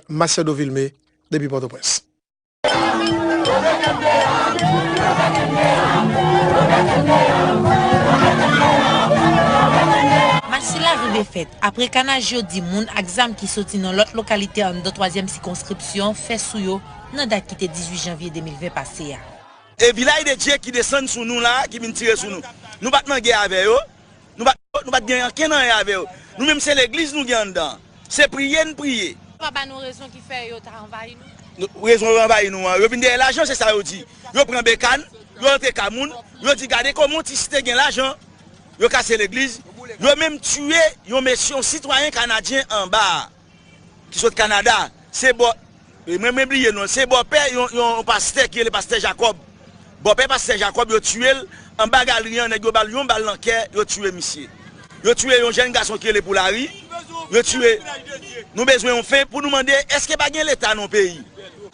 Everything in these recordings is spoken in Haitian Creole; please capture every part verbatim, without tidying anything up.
Masiado Vilmé, depi Pòtoprens. Mach sila rive fèt apre kanaj yo di moun ak zam ki soti nan lòt lokalite anndan twazyèm sikonskripsyon fè sou yo nan dat ki te dizuit janvye de mil ven pase a. E Vilaj de Dye ki desann sou nou la, ki vin tire sou nou. Nou pa t nan gè avè yo. Nou pa t, nou pa t gen ankenn anyen avè yo. Nou menm se legliz nou gen anndan an. Se priye n priye. Yo pa ba nou rezon ki fè yo ta anvayi nou. Rezon yo anvayi nou an, yo vin dèyè lajan, se sa yo di. Yo pran bekàn, yo antre kay moun, yo di gade kòman yon ti site gen lajan. Yo kase legliz. Yo menm tiye yon mesye, yon sitwayen kanadyen anba a. Ki sot Kanada, se bò, e mwen, mwen bliye non l, se bòpè yon, yon, yon pastè ki rele pastè Jakòb. Bòpè pastè Jakòb, yo tiye l anba galri an, nèg yo ba l yon bal nan kè, yo tiye misye. Yo tiye yon jèn gason ki rele Poulari, yo tiye, nou bezwen yon fen pou nou mande, èske pa gen Leta nan yon peyi?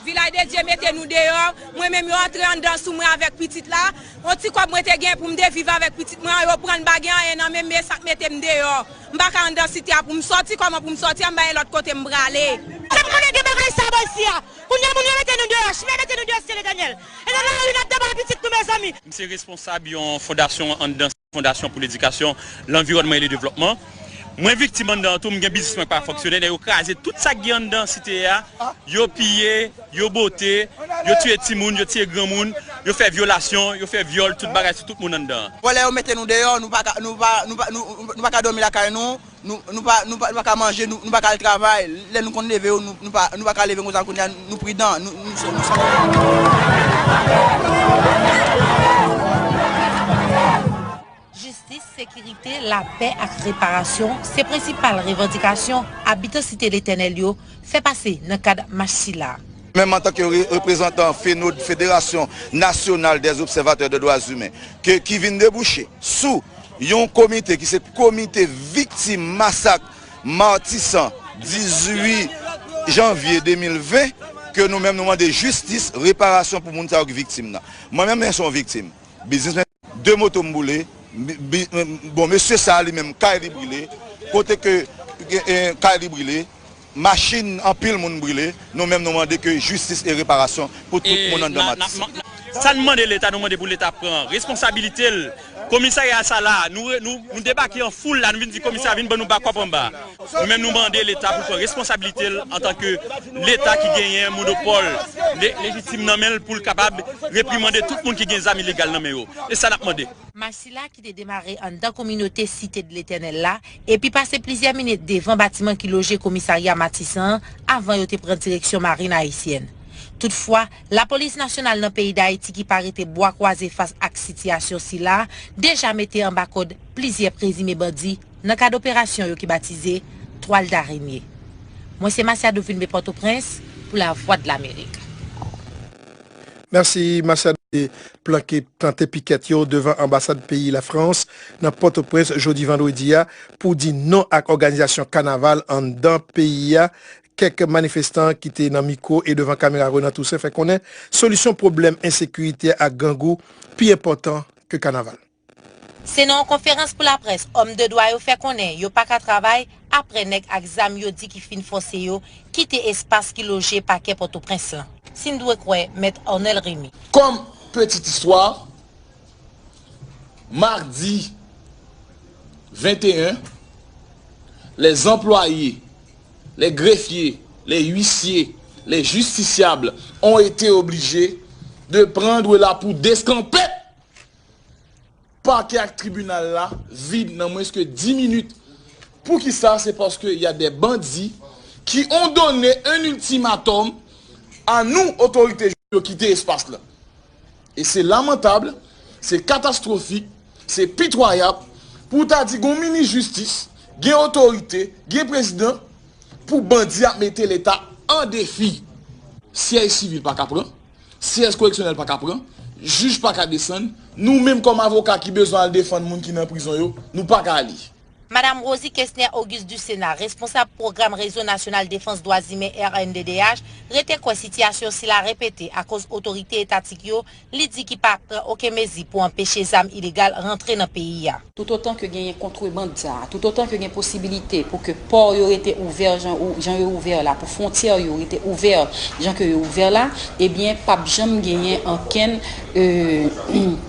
Vilaj de Dye mete nou deyò, mwen menm yo antre anndan sou mwen avèk pitit la, yon ti kòb mwen te gen pou m te viv avèk pitit mwen an, yo pran l m pa gen anyen nan men m, e sa k mete m deyò. M pa ka anndan site a pou m sòti, kòman pou m sòti a, m pa gen lòt kote m prale. Sa m konnen gen bagay sa bò isi a. Kounye a moun yo mete nou deyò, chimè mete nou deyò site Letènèl. E nan lari n ap deba pitit nou mezanmi. M se responsab yon fondasyon anndan Fondasyon pou Ledikasyon, Lanviwònman e Ledevlòpman. Mwen viktim anndan an tou, m gen biznis mwen k pa fonksyone, nèg yo kraze tout sa k gen anndan site a, yo piye, yo bote, yo tiye timoun, yo tiye granmoun, yo fè vyolasyon, yo fè vyòl, tout bagay sou tout moun anndan an. Vòlè yo mete nou deyò, nou pa ka, nou pa, nou pa, nou, nou pa ka dòmi lakay nou, nou, nou pa, nou pa, nou pa ka manje, nou, nou pa ka al travay. Lè nou konn leve yo, nou, nou pa, nou pa ka leve konsa kounye a, nou pridan, nou, nou, nou, nou. Jistis, sekirite, lapè ak reparasyon se prensipal revandikasyon abitan Site Letènèl yo fè pase nan kad mach sila. Menm antanke reprezantan FENOD, Fédération Nationale des Observateurs de Droits Humains, ke, ki vin debouche sou yon komite ki se Komite Viktim Masak Matisan dizuit janvye de mil ven, ke nou menm nou mande jistis, reparasyon pou moun sa yo ki viktim nan. Mwen menm, mwen se yon viktim. Biznis mwen, de moto m boule, bon, mesye sa a li menm, kay li brile, kote ke kay li brile, machin anpil moun brile, nou menm nou mande ke jistis e reparasyon pou tout moun anndan Matisan. Sa n mande Leta, nou mande pou Leta pran responsabilite l. Komisarya sa la, nou, nou, nou debake an foul la, nou vin di komisarya vin ban nou bakòp anba. Nou menm nou mande Leta pou l pran responsabilite l antanke Leta ki genyen monopòl lejitim nan men l pou l kapab reprimande tout moun ki gen zam ilegal nan men yo. E sa n ap mande. Mach sila ki te demare anndan kominote Site de Letènèl la epi pase plizyè minit devan batiman ki loje komisarya Matisan an avan yo te pran direksyon Marin Ayisyèn. Toutfwa, Lapolis Nasyonal nan peyi Dayiti ki pa rete bwa kwaze fas ak sitiyasyon sila deja mete anba kòd plizyè prezime bandi nan kad operasyon yo ki batize Twal Darenye. Mwen se Masiado Vilmé Pòtoprens pou Lavwadlamerik. Mèsi Masiado. Te planke, plante pikèt yo devan anbasad peyi Lafrans nan Pòtoprens jodi vandredi a pou di non ak òganizasyon kanaval anndan peyi a. Kèk manifestan ki te nan mikwo e devan kamera Renan Toussaint fè konnen solisyon pwoblèm ensekirite ak grangou pi enpòtan ke kanaval. Se nan yon konferans pou laprès, òm de dwa yo fè konnen yo pa ka travay apre nèg ak zam yo di ki fin fòse yo kite espas ki loje pakè Pòtoprens lan, si n dwe kwè Mèt Ornel Remy. Kòm petit istwa, madi venteyen, les employés, les greffiers, les huissiers, les justiciables ont été obligés de prendre la pou deskanpe pakè ak tribinal la vid nan mwens ke dis minit. Poukisa? Se paske y a des bandits qui ont donné un ultimatum à nous, otorite yo kite espas la. E se lamantab, se katastwofik, se pitwayab pou w ta di gon minis jistis, gen otorite, gen prezidan, pou bandi ap mete Leta an defi. Syèj sivil pa ka pran, syèj koreksyonèl pa ka pran, jij pa ka desann, nou menm kòm avoka ki bezwen al defann moun ki nan prizon yo, nou pa ka ale. Madanm Rosie Kesner Auguste du Sénat, responsab pwogram Rezo Nasyonal Defans Dwa Imen R N D D H, rete kwè sitiyasyon sila repete akoz otorite etatik yo, li di, ki pa pran okenn mezi pou anpeche zam ilegal rantre nan peyi a. Toutotan ke genyen kontreband sa a, toutotan ke gen posibilite pou ke pò yo rete ouvè jan, jan yo ouvè la, pou fwontyè yo rete ouvè jan ke yo ouvè la, ebyen, p ap janm genyen ankenn, euh,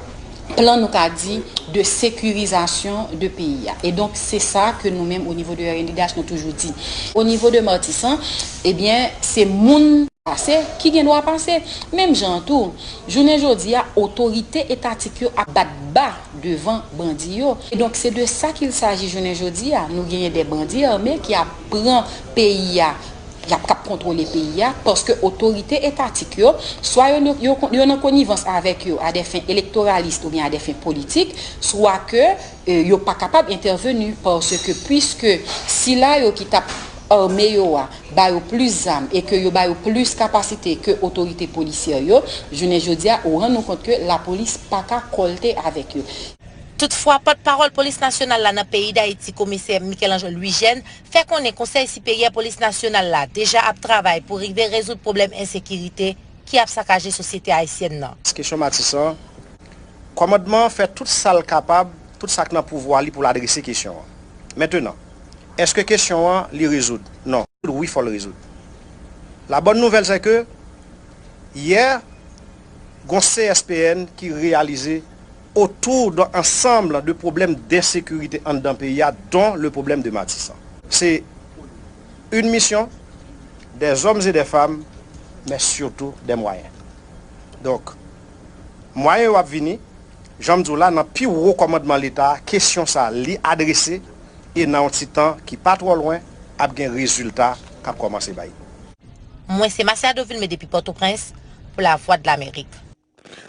plan, nou ka di, de sekirizasyon de peyi a. E donk, se sa ke nou menm, o nivo de R N D D H, nou toujou di. O nivo de Matisan, ebyen, se moun pase ki gen dwa pase. Menm jan an tou, jounen jodi a, otorite etatik yo ap bat ba devan bandi yo. E donk, se de sa qu'il s'agit jounen jodi a. Nou genyen de bandi ame ki ap pran peyi a, y ap, k ap kontwole peyi a, paske otorite etatik yo, swa yo, yo, yo nan konivans avèk yo a de fen elektoralis oubyen a de fen politik, swa ke, e, yo pa kapab entèveni, paske piske sila yo ki t ap ame yo a ba yo plis zam e ke yo ba yo plis kapasite ke otorite polisyè yo, jounen jodi a, ou rann ou kont ke lapolis pa ka kòlte avèk yo. Toutfwa, pòtpawòl Polis Nasyonal la nan peyi Dayiti, Komisè Michel-Ange Louis-Jeune, fè konnen Konsèy Siperyè Polis Nasyonal la deja ap travay pou rive rezoud pwoblèm ensekirite ki ap sakaje sosyete ayisyèn nan. Kesyon Matisan, kòmandman an fè tout sa l kapab, tout sa k nan pouvwa li pou l adrese kesyon an. Mentenan, èske kesyon an li rezoud? Non. Wi, fò l rezoud. La bonne nouvelle, c'est que yè, gon C S P N ki reyalize autour d'un ensemble de problèmes d'insécurité anndan peyi a, dont le problème de Matisan. C'est une mission, des hommes et des femmes, mais surtout des moyens. Donk, mwayen yo ap vini, jan m di w la, nan pi wo kòmandman Leta a, kesyon sa a, li adrese, e nan yon ti tan ki pa twò lwen, ap gen rezilta k ap kòmanse bay. Mwen se Marcia Dovilme depi Pòtoprens pou Lavwadlamerik.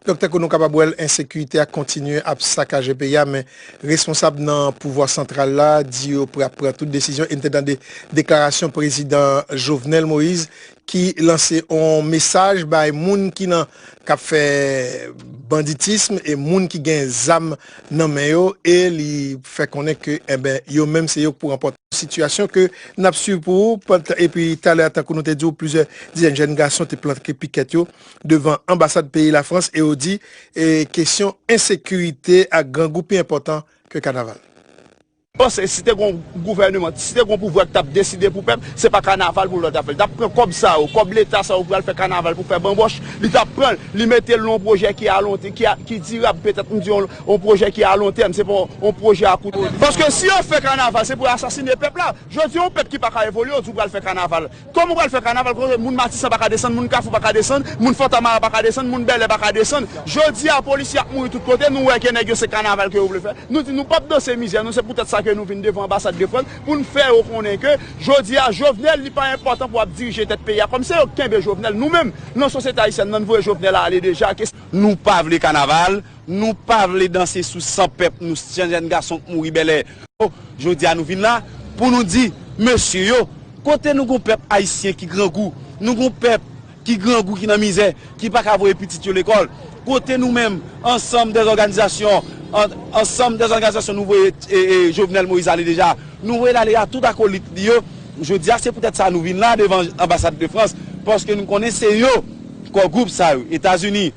Donk, tankou nou kapab wè l, ensekirite a kontinye ap sakaje peyi a, men responsab nan pouvwa santral la di yo prè ap pran tout desizyon. E n te tande deklarasyon prezidan Jovenel Moïse ki lanse yon mesaj bay moun ki nan, k ap fè banditism e moun ki gen zam nan men yo, e li fè konnen ke, enben, yo menm se yo k pou ranpòte. Sitiyasyon ke n ap swiv pou ou, pant-, epi talè a, tankou nou te di w, plizyè dizèn jèn gason te plante pikèt yo devan anbasad peyi Lafrans e yo di, e, kesyon ensekirite ak grangou pi enpòtan ke kanaval. Panse si te gon gouvèneman, si te gon pouvwa ki t ap deside pou pèp, se pa kanaval pou l t ap fè. Li t ap pran kòb sa yo, kòb Leta sa yo pou al fè kanaval, pou fè banbòch, li t ap pran l, li mete l nan yon pwojè ki alonte, ki a, ki dirab, petèt, m di yon, yon pwojè ki alontèm, se pa yon, yon pwojè a kout. Paske si yo fè kanaval, se pou yo asasine pèp la. Jodi a, yon pèp ki pa ka evolye, yo di w pral fè kanaval. Kòman w pral fè kanaval kote moun Matisan pa ka desann, moun Kafou pa ka desann, moun Fontamara pa ka desann, moun Bèlè pa ka desann? Jodi a, polisye ap mouri tout kote, nou wè ke nèg yo se kanaval ke yo vle fè. Nou di nou p ap danse mizè nou, se poutèt sa ke nou vin devan anbasad de Frans pou n fè yo konnen ke jodi a, Jovenel, li pa enpòtan pou ap dirije tèt peyi a. Kòm se yo k kenbe Jovenel, nou menm, nan sosyete ayisyèn nan, n voye Jovenel ale deja. Nou pa vle kanaval, nou pa vle danse sou san pèp nou, san jèn gason k mouri Bèlè. Jodi a nou vin la pou nou di mesye yo, kote nou gon pèp ayisyen ki grangou, nou gon pèp ki grangou, ki nan mizè, ki pa ka voye pitit yo lekòl, kote nou menm, ansanm dèzòganizasyon, an-, ansanm dèzòganizasyon nou voye, e, e, Jovenel Moïse ale deja, nou voye l ale a tout akolit li yo. Jodi a, se poutèt sa nou vin la devan anbasad de Frans, paske nou konnen se yo, kò gwoup sa yo, Etazini,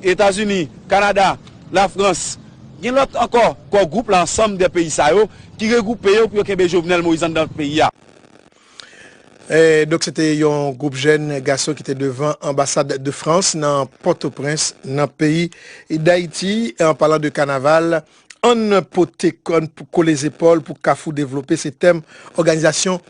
Etazini, Kanada, Lafrans, gen lòt ankò, kò gwoup la, ansanm de peyi sa yo, ki regwoupe yo pou yo kenbe Jovenel Moïse anndan peyi a. E, donk, se te yon gwoup jèn gason ki te devan anbasad de Frans nan Pòtoprens, nan peyi Dayiti. An palan de kanaval, ann pote kò, ann kole zepòl pou Kafou devlope, se tèm òganizasyon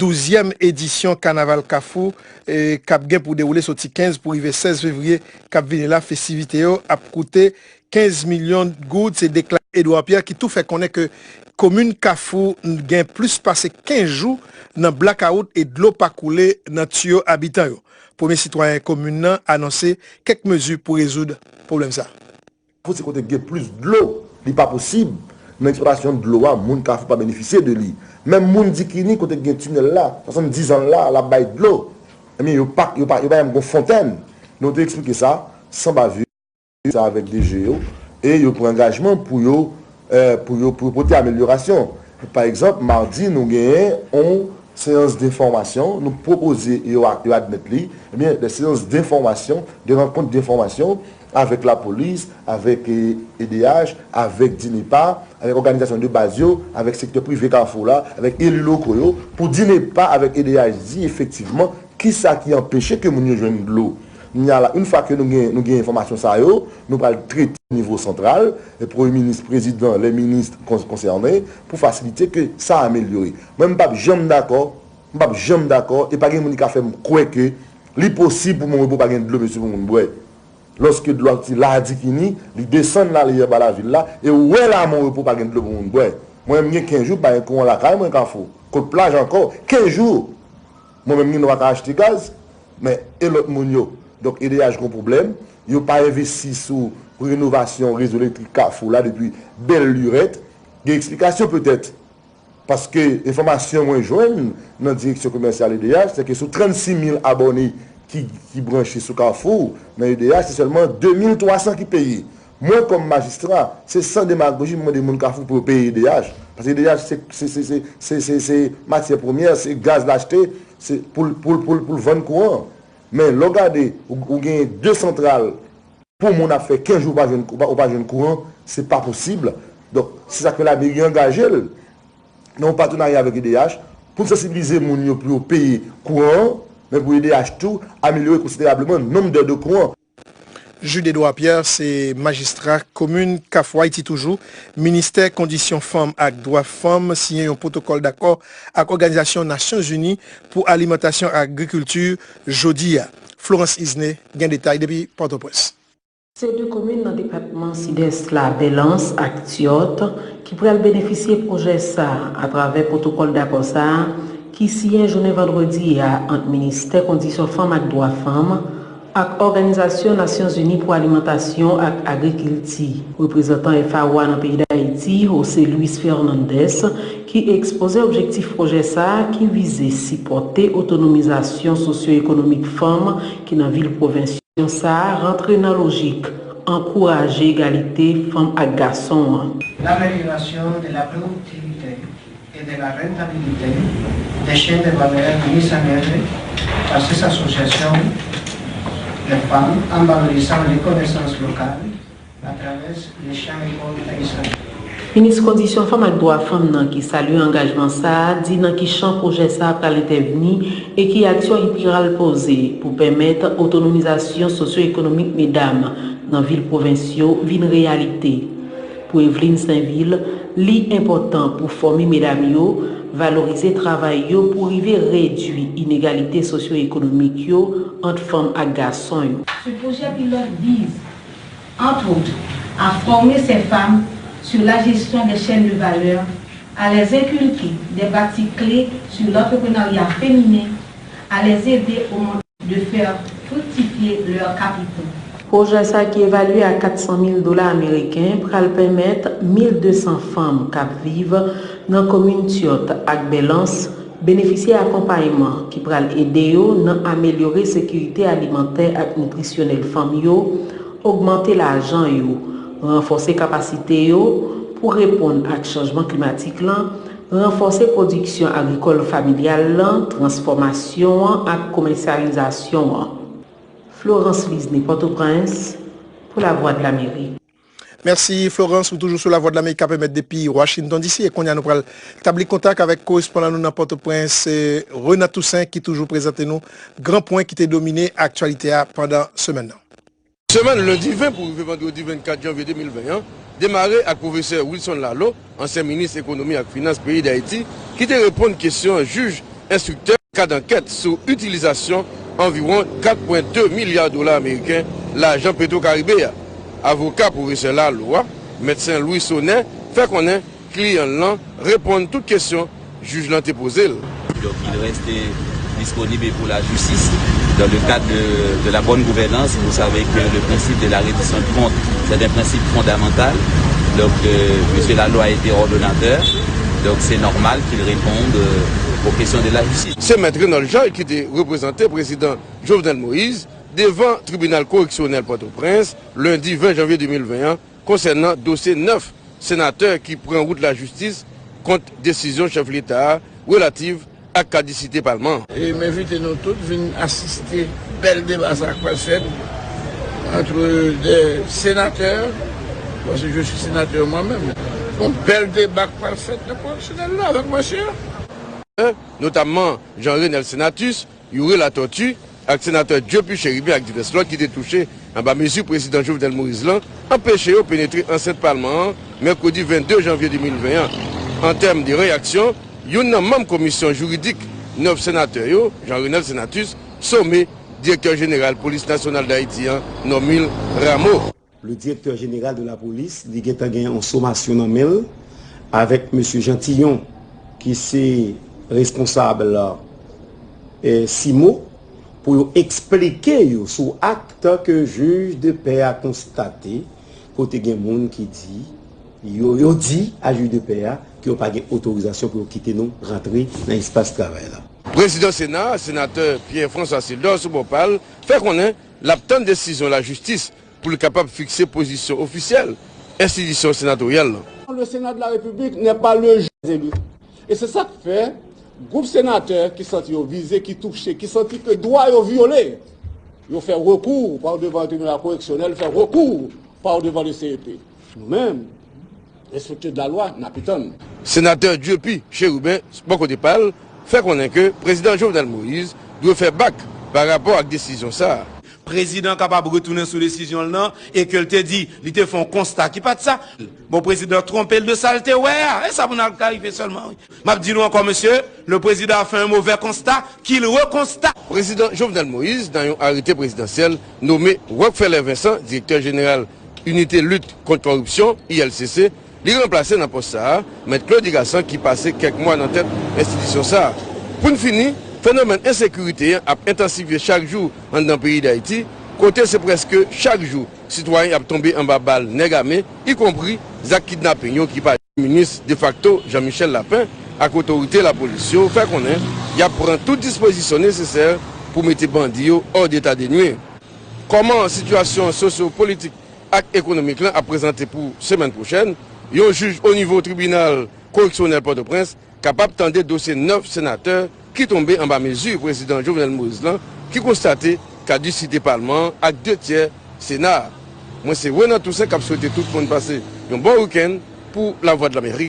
douzyèm edisyon Kanaval Kafou, e, k ap gen pou dewoule soti kenz pou rive sèz fevriye k ap vini la. Festivite yo ap koute kenz milyon goud, se deklare Edouard Pierre, ki tou fè konnen ke komin Kafou gen plis pase kenz jou nan blakawout e dlo pa koule nan tiyo abitan yo. Premye sitwayen komin nan anonse kèk mezi pou rezoud pwoblèm sa. Kafou se kote k gen plis dlo, li pa posib nan eksplwatasyon dlo a, moun Kafou pa benefisye de li. Menm moun Dikini, kote k gen tinèl la, swasanndiz an la, l ap bay dlo. Ebyen, yo pa, yo pa, yo pa menm gon fontèn. Nou te eksplike sa, san bavure, sa avèk D G yo, e yo pran angajman pou yo, e, pou yo, pou yo pote amelyorasyon. Pa egzanp, madi, nou genyen yon seyans denfòmasyon, nou pwopoze yo, yo admèt li, ebyen, de seyans denfòmasyon, de rankont denfòmasyon avèk lapolis, avèk, eh, E D H, avèk DINEPA, avèk òganizasyon de baz yo, avèk sektè prive Kafou la, avèk eli loko yo, pou DINEPA avèk E D H di efektivman kisa ki anpeche ke moun yo jwenn dlo. Kounye a la, yon fwa ke nou gen, nou gen enfòmasyon sa yo, nou pral trete nivo santral, e premye minis, prezidan, lè minis kon-, konsène, pou fasilite ke sa amelyore. Mwen, m p ap janm dakò, m p ap janm dakò, e pa gen moun ki ka fè m kwè ke li posib pou Mon Repo pa gen dlo, mesye, pou moun bwè. Lòske dlo a soti Ladikini, li desann la, li anba lavil la, e ou wè la, Mon Repo pa gen dlo pou moun bwè. Mwen, m gen kenz jou, pa gen kouran lakay mwen, Kafou. Kot plaj ankò, kenz jou. Mwen menm, gen dwa ka achte gaz, men e lòt moun yo? Donk, E D H gon pwoblèm, yo pa envesti sou renovasyon rezo elektrik Kafou la depi bèl lirèt. Gen eksplikasyon petèt, paske enfòmasyon mwen jwenn nan direksyon komèsyal E D H, se ke sou trannsis mil abòne ki, ki branche sou Kafou, nan E D H, se sèlman de mil twa san ki peye. Mwen, kòm majistra, se san demagoji m mande moun Kafou pou yo peye E D H. Paske E D H, se, se, se matyè premyè, se gaz l achte, se pou l, pou l, pou l, pou l vann kouran. Men lè w gade, ou, ou genyen de santral pou moun ap fè kenz jou ou pa jwenn, ou pa, ou pa jwenn kouran, se pa posib. Donk, se sa k fè lameri angaje l nan yon patenarya avèk E D H pou n sansibilize moun yo pou yo peye kouran an, men pou E D H tou amelyore konsiderableman nonb dè de kouran. Jude Edouard Pierre se majistra komin Kafou. Ayiti toujou, Ministè Kondisyon Fanm ak Dwa Fanm siyen yon pwotokòl dakò ak Òganizasyon Nasyonzini pou Alimantasyon ak Agrikilti jodi a. Florence Isne gen detay depi Pòtoprens. Se de komin nan depatman Sidès la, Bèlans ak Tyòt, ki pral benefisye pwojè sa a atravè pwotokòl dakò sa a ki siyen jounen vandredi a ant Ministè Kondisyon Fanm ak Dwa Fanm ak Òganizasyon Nasyonzini pou Alimantasyon ak Agrikilti. Reprezantan F A O a nan peyi Dayiti, José Luis Fernandez, ki ekspoze objektif pwojè sa a ki vize sipòte otonomizasyon sosyo-ekonomik fanm ki nan vil pwovens sa a rantre nan lojik ankouraje egalite fanm ak gason an. L'amélioration de la productivité et de la rentabilité des chaînes de valeur mises en œuvre par ces associations de femmes en valorisant les connaissances locales à travers les champs écoles paysannes. Minis Kondisyon Fanm ak Dwa Fanm nan, ki salye angajman sa a, di nan ki chan pwojè sa a pral entèvni e ki aksyon li pral poze pou pèmèt otonomizasyon sosyo-ekonomik medam nan vil pwovens yo vin reyalite. Pou Eveline Sainvil, li enpòtan pou fòme medam yo, valorize travay yo pou rive redui inegalite sosyo-ekonomik yo ant fanm ak gason yo. Ce projet pilote vise, entre autres, à former ces femmes sur la gestion des chaînes de valeur, à les inculquer des pratiques clés sur l'entrepreneuriat féminin, à les aider au monde de faire fructifier leurs capitaux. Pwojè sa, ki evalye a kat san mil dola ameriken, pral pèmèt mil de san fanm k ap viv nan komin Tyòt ak Bèlans benefisye akonpayman ki pral ede yo nan amelyore sekirite alimantè ak nitrisyonèl fanm yo, ogmante lajan yo, ranfòse kapasite yo pou reponn ak chanjman klimatik lan, ranfòse pwodiksyon agrikòl familyal lan, transfòmasyon an ak komèsyalizasyon an. Florence Lisne, Pòtoprens, pou Lavwadlamerik. Mèsi, Florence, ou toujou sou Lavwadlamerik k ap emèt depi Washington D C. E kounye a, nou pral tabli kontak avèk korespondan nou nan Pòtoprens, eh, Renat Toussaint, ki toujou prezante nou gran pwen ki te domine aktyalite a pandan semèn nan. Semèn lendi ven pou rive vandredi vennkat janvye de mil ven an, demare ak pwofesè Wilson Lalo, ansyen minis ekonomi ak finans peyi Dayiti, ki te reponn kesyon jij enstriktè kad ankèt sou itilizasyon anviwon kat pwen de milya dola ameriken lajan Petro Caribe a. Avoka pwofesè Lalo a, mèt Saint Louis Sonnet, fè konnen kliyan l lan reponn tout kesyon jij lan te poze l. Donc, il reste disponible pour la justice dans le cadre de, de la bonne gouvernance. Vous savez que le principe de la reddition de comptes, c'est un principe fondamental. Donc, euh, monsieur Lalo a été ordonnateur. Donc, c'est normal qu'il réponde, euh, aux questions de la justice. Se mèt Renold Joy ki te reprezante prezidan Jovenel Moïse devan tribinal koreksyonèl Pòtoprens, lendi ven janvye de mil ven an, konsènan dosye nèf senatè ki pran wout lajistis kont desizyon chèf Leta a relativ ak kadisite palman an. E m envite nou tout vin asiste bèl deba sa k pral fèt entre des sénateurs, parce que je suis sénateur moi-même. Yon bèl deba k pral fèt nan pwojeksiyonèl la avèk mesye. Notamman Jean Renel Senatus, Youri Latortue, ak senatè Dieupi Chérubin ak divès lòt ki te touche anba mezi prezidan Jovenel Moïse lan anpeche yo penetre ansent palman an mèkredi vennde janvye de mil ven an. An tèm de reyaksyon, youn nan manm komisyon jiridik nèf senatè yo, Jean Renel Senatus, some direktè jeneral Polis Nasyonal Dayiti an, Normil Rameau. Le directeur général de la police, li gentan gen yon somasyon nan men l avèk mesye Jean Tillon, ki se responsab, eh, CIMO, pou yo eksplike yo sou ak ke jij de pè a konstate, kote gen moun ki di, yo, yo di a jij de pè a ke yo pa gen otorizasyon pou yo kite nou rantre nan espas travay la. Prezidan Sena a, senatè Pierre François Sildor, sou bò pa l, fè konnen l ap tann desizyon lajistis pou l kapab fikse pozisyon ofisyèl enstitisyon senatoryal lan. Le Sénat de la République n'est pas le juge des élus. E se sa k fè, gwoup senatè ki santi yo vize, ki touche, ki santi ke dwa yo vyole, yo fè rekou pa devan tribinal koreksyonèl, fè rekou pa devan le C E P. Nou menm, respektè de la lwa, n ap tann. Senatè Dieupi Chérubin, bò kote pa l, fè konnen ke prezidan Jovenel Moïse dwe fè bak pa rapò ak desizyon sa a. Prezidan kapab retounen sou desizyon l nan e ke l te di, li te fè yon konsta ki pa t sa. Bon, prezidan twonpe l de sa l te wè a. E sa pou n al klarifiye sèlman, wi. M ap di nou ankò, mesye, le président a fait un mauvais constat, qu'il reconsta. Prezidan Jovenel Moïse, nan yon arete prezidansyèl, nome Rockefeller Vincent, direktè jeneral Inite Lit Kont Kòripsyon, I L C C, li ranplase nan pòs sa a, mèt Claudy Gassant ki pase kèk mwa nan tèt enstitisyon sa a. Pou n fini, fenomèn ensekirite an ap entansifye chak jou anndan peyi Dayiti, kote se prèske chak jou sitwayen ap tonbe anba bal nèg ame, ikonpri zak kidnaping yo ki pa minis defakto Jean Michel Lapin ak otorite lapolis yo fè konnen y ap pran tout dispozisyon nesesè pou mete bandi yo hors d'état de nuire. Kòman sitiyasyon sosyo-politik ak ekonomik lan ap prezante pou semèn pwochèn? Yon jij onivo tribinal koreksyonèl Pòtoprens kapab tande dosye nèf senatè ki tonbe anba mezi prezidan Jovenel Moïse lan, ki konstate kadisite palman an ak de tyè Sena a. Mwen se Renan Toussaint k ap swete tout moun pase yon bon wikenn pou Lavwadlamerik.